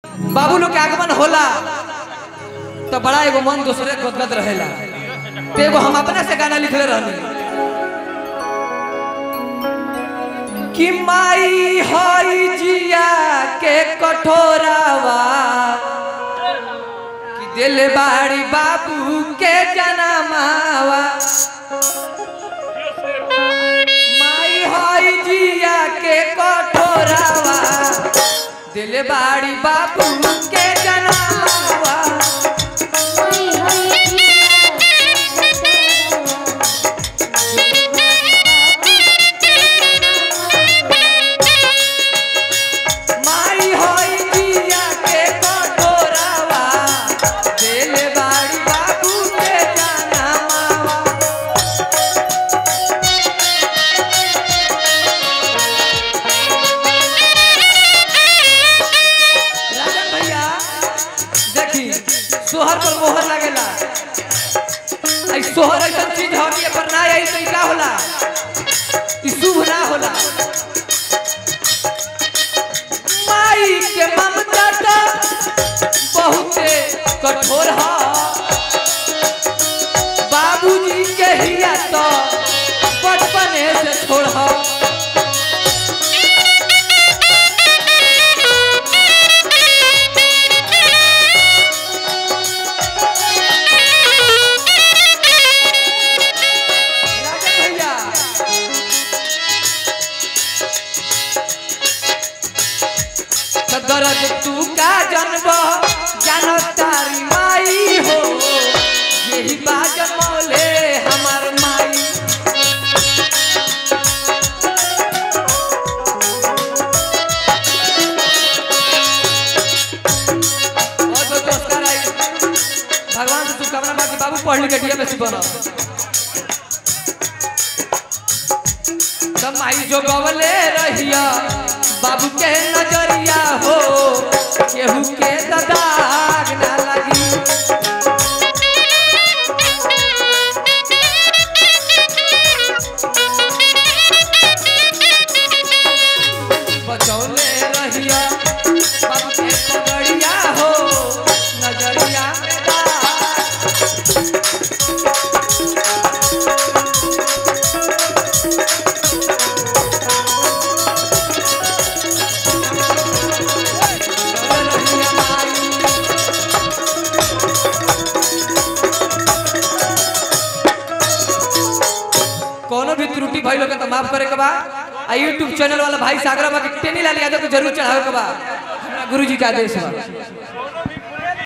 बाबू लोग के आगमन होला तो बड़ा एगो मन दूसरे गदगद रहेला। तो एगो हम अपने से गाना लिखले रहनी कि माई हई जिया के कठोरावा कि दिल बाड़ी बाबू के जनमावा। माई हई जिया के कठोरावा दिल बाड़ी बाबू के जनमावा। माई होई जिया के कठोरावा दिल बाड़ी बाबू के जनमावा। राजन भैया देखी सोहर पर मोहर लागेला। आई सोहर ऐसा चीज हो कि पर ना आई तो का होला, ई शुभ ना होला। माई के ममता तो बहुते कठोर ह, बाबूजी के हिया तो बचपने से छोड़ ह। राजन भैया त दर्द तू का जन्म जान तारी माई हो, यही बा जनमौले हमार माई। बहुत बहुत पुरस्कार आई, भगवान से शुभकामना बाकी बाबू पढ़ लिख के में बनो। तब माई जो गवले रहिया बाबू के नजरिया हो, केहू के दाग ना लगी। बचौले रहिया बाबू के पगड़िया हो, नजरिया में दाग। रहिया माई। कोनो भी त्रुटि भाई लोग के तो माफ करे के बा। आ यूट्यूब चैनल वाला भाई सागरा बा के टेनी लाल यादव के जरूर चढ़ावे के बा, हमरा गुरुजी के आदेश बा।